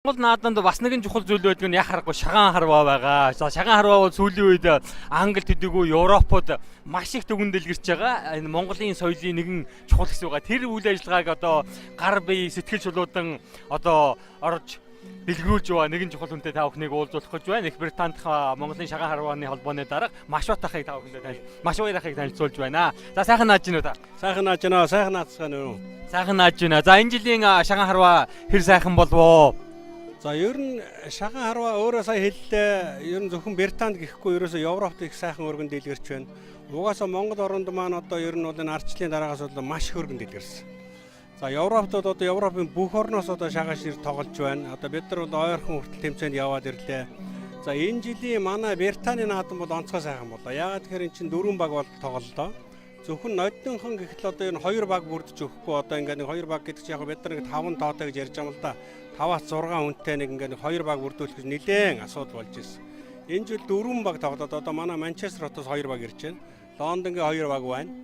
Монгол наадамд бас нэгэн чухал зүйл байдаг нь яг харахгүй шагаан харваа байгаа. За, шагаан харваа бол сүүлийн үед Англи төдийгүй Европод маш их дүгэн дэлгэрч байгаа. Энэ Монголын соёлын нэгэн чухал хэсэг байгаа. Тэр үйл ажиллагааг одоо гар бие сэтгэл чулуудан одоо орж дэлгэрүүлж байгаа нэгэн чухал хүнтэй та бүхнийг уулзуулах гэж байна. Их Британд Монголын шагаан харвааны холбооны дарга Машбат ахыг та бүхэндээ Машбаяр ахыг танилцуулж байна. За, сайхан нааж гинүү та. Сайхан нааж байна. Сайхан наацгаана уу. Сайхан нааж байна. За, энэ жилийн шагаан харваа хэр сайхан болвоо? За, ер нь шагаан харваа өөрөө сая хэллээ. Ер нь зөвхөн Британд гэхгүй ерөөсөө Европт их сайхан өргөн дэлгэрч байна. Угаасаа Монгол оронд маань одоо ер нь бол энэ ардчлалын дараагаас бол маш их өргөн дэлгэрсэн. За, Европт бол одоо Европын бүх орноос одоо шагаан шир тоглож байна. Одоо бид нар бол ойрхон хүртэл тэмцээнд яваад ирлээ. За, энэ жилийн манай Британий наадам бол онцгой сайхан боллоо. Яагаад тэгэхээр эн чинь дөрвөн баг бол тоглолоо. Зөвхөн ноднинхон гэхэл одоо энэ хоёр баг бүрдэж өгөхгүй, одоо ингээд нэг хоёр баг гэдэг чинь яг бид нар нэг 5 тоотой гэж ярьж байгаа юм л да. 5-аас 6 хүнтэй нэг ингээд нэг хоёр баг бүрдүүлэх гэж нэлээн асуудал болж ирсэн. Энэ жил дөрвөн баг тоглоод, одоо манай Манчестер хотоос хоёр баг ирж байна. Лондонгийн хоёр баг байна.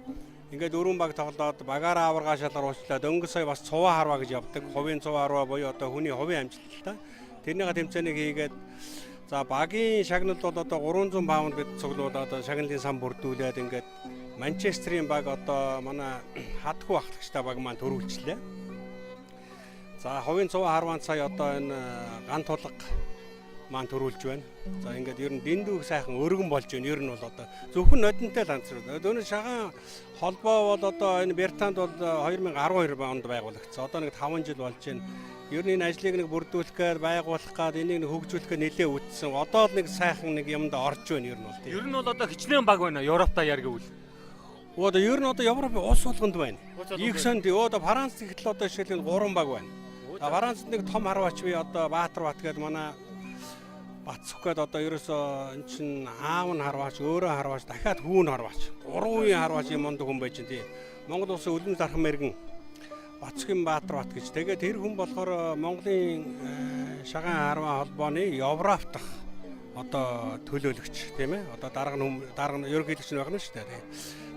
Ингээд дөрвөн баг тоглоод, багаараа аваргаа шалгар уучлаад, өнгө сая бас цуваа харваа гэж явдаг. Хувийн цуваа харваа буюу одоо хүний хувийн амжилт л та. Тэрнийхээ тэмцээнийг хийгээд, за, багийн шагнал бол одоо 300 паунд бид цуглуулад, одоо шагналын сан бүрдүүлээд, ингээд Манчестерийн баг, одоо манай хадгүй ахлагчтай баг маань төрүүлчлээ. За, хувийн цуваа харваанд сая одоо энэ ган тулга маань төрүүлж байна. За, ингээд ер нь дэндүү сайхан өргөн болж байна. Ер нь бол одоо зөвхөн нодонтой л анцруу. Дөрөв шагаан холбоо бол одоо энэ Британд бол 2012 онд байгуулагдсан. Одоо нэг 5 жил болж байна. Ер нь энэ ажлыг нэг бүрдүүлэх гээд, байгуулах гээд, энийг нэг хөгжүүлэх гээд нэлээ үтсэн. Одоо л нэг сайхан нэг юмд орж байна ер нь бол тийм. Ер нь бол одоо хичнээн баг байна Европта яар гэвэл? Одоо ер нь одоо Европын улс болгонд байна. Их сонд одоо Франц гэхэл одоо жишээлбэл 3 баг байна. Францд нэг том харваач би одоо Баатар Бат гээд, манай Батсөх гээд, одоо ерөөсөө эн чин аав нь харваач, өөрөө харваач, дахиад хүү нь харваач. Гурван үеийн харваач юм мундаг хүн байж тий. Монгол улсын үлэм зархан мэрэгэн Батсхийн Баатар Бат гэж. Тэгээд тэр хүн болохоор Монголын шагаан харваа холбооны Европ дахь одоо төлөөлөгч, тийм ээ. Одоо дарга нь, дарга нь ерөнхийлөгч нь байна шүү дээ.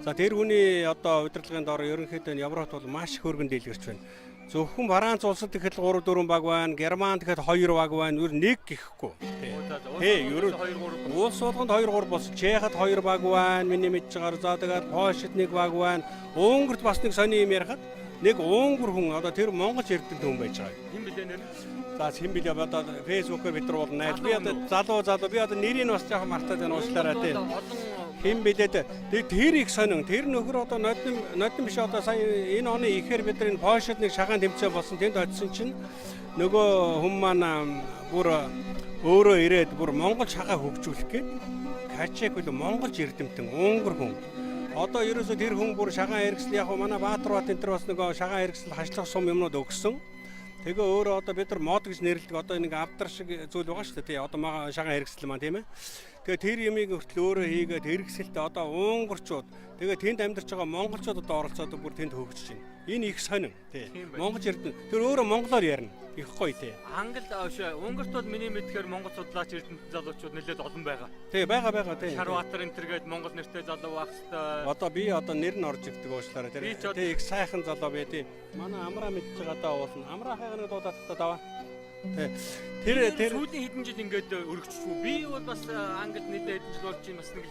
За, тэр хүний одоо удирдлагын доор ерөнхийдөө Европт бол маш их хөргөн дийлгэрч байна. Зөвхөн Франц улсад гэхэд 3 4 баг байна, Германд гэхэд 2 баг байна, ер нэг гэхгүй. Тий, ер нь улс болгонд 2 3 болсон. Чехэд 2 баг байна, миний мэдж байгаагаар. За, тэгээд Польшид 1 баг байна. Унгарт бас нэг сони юм ярихад нэг унгар хүн, одоо тэр монголч эрдэмтэн хүн байж байгаа. Хэн блэ нэр? За, хэн блэ, одоо фэйсбүүкээр бид нар бол найз. Би одоо залуу залуу би одоо нэрийг бас жоохон мартаад байна, уучлаарай тий. Хэн блээ, тэр их сонин. Тэр нөхөр одоо нодон нодон биш, одоо сая энэ оны ихээр бид нар энэ Польшид нэг шагаан тэмцээн болсон. Тэнд очисон чинь нөгөө хүн маань бүр өөрөө ирээд бүр монгол шагаа хөгжүүлэх гээд, Качек үл монголч эрдэмтэн унгар хүн. Одоо ерөөсөө тэр хүн бүр шагаан хэрэгсэл, яг манай Баатар Бат энэ төр бас нөгөө шагаан хэрэгсэл хашлах сум юмнууд өгсөн. Тэгээ өөрөө одоо бид нар мод гэж нэрлэдэг одоо нэг авдар шиг зүйл байгаа шүү дээ. Тий, одоо шагаан хэрэгсэл маань, тийм ээ. Тэгээ тэр юмыг хүртэл өөрөө хийгээд хэрэгсэлтэй одоо уунгарчууд, тэгээ тэнд амьдарч байгаа монголчууд одоо оролцоод бүр тэнд хөгжиж байна. Энэ их сонин, тий. Монголч эрдэм. Тэр өөрөө монголоор ярина. Их гоё, тий. Англи Унгарт бол миний мэдхээр монгол судлаач эрдэмтэн залуучууд нэлээд олон байгаа. Тий, байгаа байгаа, тий. Шарваатар энэ төр гээд монгол нэртэй залуу байх хэвээр. Одоо би одоо нэр нь орж ирдэг, уучлаарай. Тэр тий, их сайхан залуу бай, тий. Манай Амраа мэдж байгаа даа уулна. Амраа хайгаа нэг дуудаад та даваа. Тий. Тэр сүүлийн хэдэн жил ингээд өргөжчихв. Би бол бас Англид нэлээд хэдэн жил болж байна, бас нэг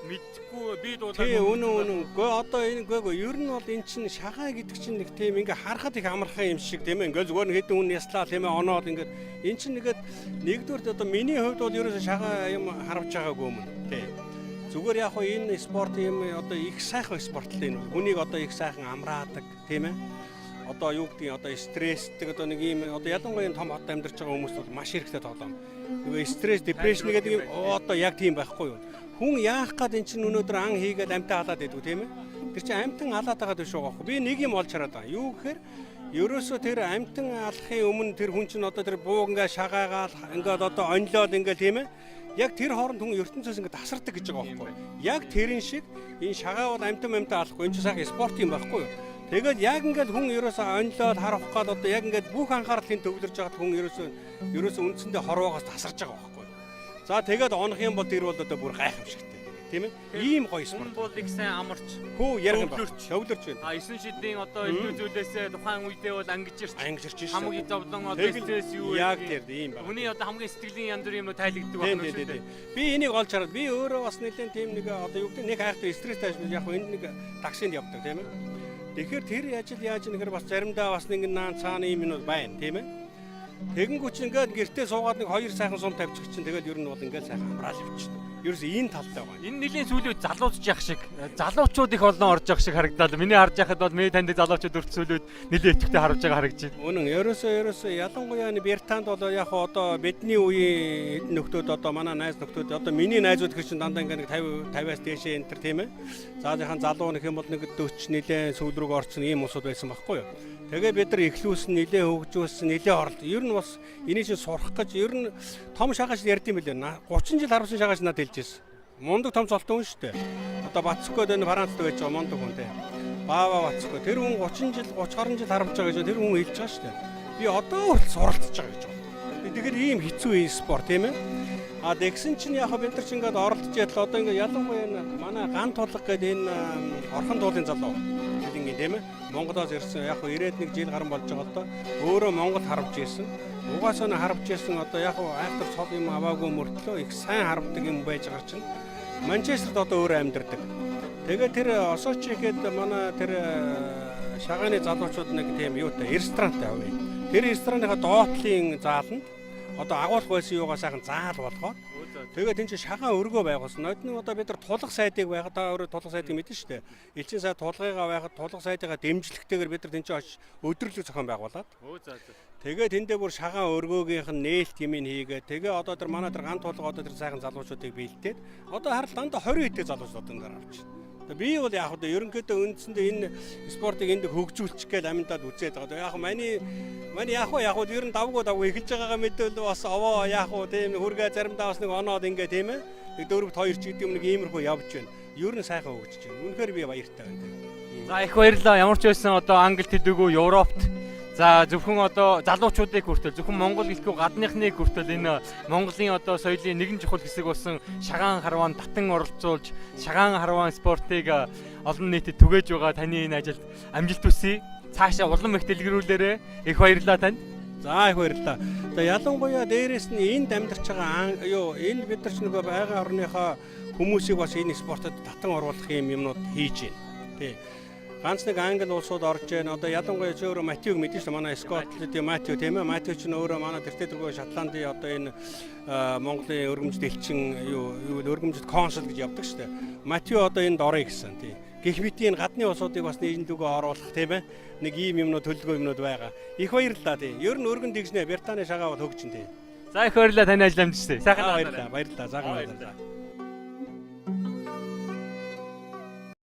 мэдхгүй би дуулаа. Тий, үнэн үнэн. Гүй, одоо энэ гүй гүй ер нь бол эн чинь шагаа гэдэг чинь нэг тийм ингээ харахад их амархан юм шиг, тийм ээ. Ингээ зүгээр нэг хэдэн хүн яслаа, тийм ээ, оноод ингээд эн чинь нэгэд нэгдүгээр одоо миний хувьд бол ерөөсөө шагаа юм харавж байгаагүй юм. Тий. Зүгээр яг хоо энэ спорт юм одоо их сайхан спорт л энэ. Хүнийг одоо их сайхан амраадаг, тийм ээ. Одоо юу гэдгийг, одоо стресстэй, одоо нэг ийм одоо ялангуяа том хот амьдарч байгаа хүмүүс бол маш хэрэгтэй тоглоом. Нөгөө стресс, депрешн гэдэг юм одоо яг тийм байхгүй юу? Хүн яах гад эн чинь өнөөдөр ан хийгээд амтаа халаад байдаг, тийм ээ. Тэр чинь амтан халаад байгаа биш байгаа байхгүй. Би нэг юм олж хараад байгаа. Юу гэхээр ерөөсөө тэр амтан алахын өмнө тэр хүн чинь одоо тэр бууг ингээ шагаагаал, ингээд одоо онилоод ингээ, тийм ээ. Яг тэр хооронд хүн ертөнцөөс ингээ тасардаг гэж байгаа байхгүй. Яг тэрэн шиг энэ шагаа бол амтан амтан алахгүй. Энэ чинь сайхан спорт юм байхгүй юу? Тэгээд яг ингээд хүн ерөөсөө онилоод харах гал одоо яг ингээд бүх анхаарлын төвлөрж байгаад хүн ерөөсөө үндсэндээ хорвоогоос тасарч байгаа байхгүй. За, тэгээд онох юм бол тэр бол одоо бүр гайхамшигтай. Тийм ээ? Ийм гоё спорт. Хүн бол их сайн амарч. Хөө ярих юм ба. Төвлөрч. Төвлөрч байна. А 9 шидийн одоо илүү зүйлээсээ тухайн үедээ бол ангижирч. Ангижирч шээ. Хамаг зовлон одоо Тэгэл стресс юу Яг байдгийг. тэр ийм байна. Хүний одоо хамгийн сэтгэлийн янз бүрийн юм тайлагддаг Тийм байна тийм шүү тийм. дээ. Би энийг олж хараад би өөрөө бас нэлээд тийм нэг одоо юу гэдэг нэг хайхтай стресстэй ажил яг энд нэг таксинд явдаг тийм ээ. Тэгэхээр тэр ажил яаж нэхэр бас заримдаа бас нэг наан цаана юм юм байна тийм ээ. Тэгэнгүүт чинь ингээд гэртээ суугаад нэг хоёр сайхан сум тавьчих чинь тэгэл ер нь бол ингээд сайхан амраал явчихна. Ерөөс энэ талтай байгаа. Энэ нэлийн сүүлийн үед залуучж явах шиг залуучууд их олон орж явах шиг харагдаад миний харж байхад бол миний таньдаг залуучууд өрт сүүлийн үед нэлээд идэвхтэй харж байгаа харагдаж байна. Үнэн ерөөсөө ялангуяа энэ Британд бол яг хоо одоо бидний үеийн нөхдүүд одоо манай найз нөхдүүд одоо миний найзууд гэр чинь дандаа ингээд нэг 50 50-аас дээшээ энэ төр тийм ээ. За яхан залуу нөх юм бол нэг 40 нилээн сүүл рүү орсон ийм улсууд байсан байхгүй юу. Тэгээ бид нар эхлүүлсэн нилээн хөгжүүлсэн нилээн оролт. Ер нь бас энийг чинь сурах гэж ер нь том шагаш ярьд юм билээ. 30 жил харуулсан шагаш надад хэлж ирсэн. Мундаг том цолтой хүн шүү дээ. Одоо Бацкод энэ Францд байж байгаа мундаг хүн те. Баава Бацко. Тэр хүн 30 жил 30 гаруй жил харамж байгаа гэж тэр хүн хэлж байгаа шүү дээ. Би одоо хүртэл суралцж байгаа гэж байна. Тэгэхээр ийм хэцүү спорт тийм ээ. А тэгсэн чинь яг бид нар чинь ингээд оролдож ятал одоо ингээд ялангуяа энэ манай ган тулга гэдэг энэ орхон туулын залуу хэлэнгийн тийм ээ. Монголоос ирсэн яг хөө 91 жил гарan болж байгаа л доо. Өөрөө Монгол харамж ирсэн. Угаасаа нь харамж ирсэн одоо яг хөө айхтар цол юм аваагүй мөртлөө их сайн харамдаг юм байж байгаа чинь Манчестерт одоо өөрөө амьдардаг. Тэгээ тэр Осочи гээд манай тэр шагааны залуучууд нэг тийм юутай ресторантай авъя. Тэр рестораныхаа доотлын зааланд одоо агуулах байсан юугаа сайхан заал болгоод тэгээ тэн чинь шагаан өргөө байгуулсан. Нодны одоо бид нар тулга сайдыг байхад та өөрөө тулга сайдыг мэднэ шүү дээ. Элчин сайд тулгыгаа байхад тулга сайдыгаа дэмжлэгтэйгээр бид нар тэн чинь очиж өдөрлөг зохион байгуулад. Тэгээ тэндээ бүр шагаан өргөөгийнх нь нээлт юм хийгээ. Тэгээ одоо тэр манай тэр ган тулга одоо тэр сайхан залуучуудыг бэлдээд одоо харал дандаа 20 хэдтэй залуучууд одоо энэ авч. Тэгээ би бол яг одоо ерөнхийдөө үндсэндээ энэ спортыг энд хөгжүүлчих гээл аминдаад үзээд байгаа. Яг миний манай яг уу яг уу ер нь давгүй эхэлж байгаагаа мэдвэл бас овоо яг уу тийм хүргээ заримдаа бас нэг оноод ингээ тийм ээ. Нэг дөрөвт хоёр ч гэдэг юм нэг иймэрхүү явж байна. Ер нь сайхан хөгжиж байна. Үнэхээр би баяртай байна тийм. За их баярлалаа. Ямар ч байсан одоо Англи төдийгүй Европт за зөвхөн одоо залуучуудыг хүртэл зөвхөн Монгол гэлтгүй гадныхныг хүртэл энэ Монголын одоо соёлын нэгэн чухал хэсэг болсон шагаан харваан татан оролцуулж шагаан харваан спортыг олон нийтэд түгээж байгаа таны энэ ажилд амжилт хүсье. Цаашаа улам их дэлгэрүүлээрэ. Их баярлалаа танд. За их баярлалаа. За ялангуяа дээрээс нь энд амьдарч байгаа юу энэ бид нар ч нөгөө байгалийн орныхоо хүмүүсийг бас энэ спортод татан оруулах юм юмнууд хийж байна. Тий. Ганц нэг англи улсууд орж байна. Одоо ялангуяа чи өөрөө Матьюг мэднэ шүү дээ. Манай Скотландын Матью тийм ээ. Матью ч өөрөө манай тэртээ тэргүй Шотландын одоо энэ Монголын өргөмжид элчин юу юу өргөмжид консул гэж явдаг шүү дээ. Матью одоо энд орё гэсэн тий. Гэх мэт энэ гадны улсуудыг бас нийгэмд үгээ оруулах тийм ээ. Нэг ийм юмнууд төлөвлөгөө юмнууд байгаа. Их баярлалаа тий. Ер нь өргөн дэгжнэ. Британий шагаа бол хөгжин тий. За их баярлалаа таны ажил амжилттай. Сайхан Баярлалаа. Баярлалаа. Сайхан баярлалаа.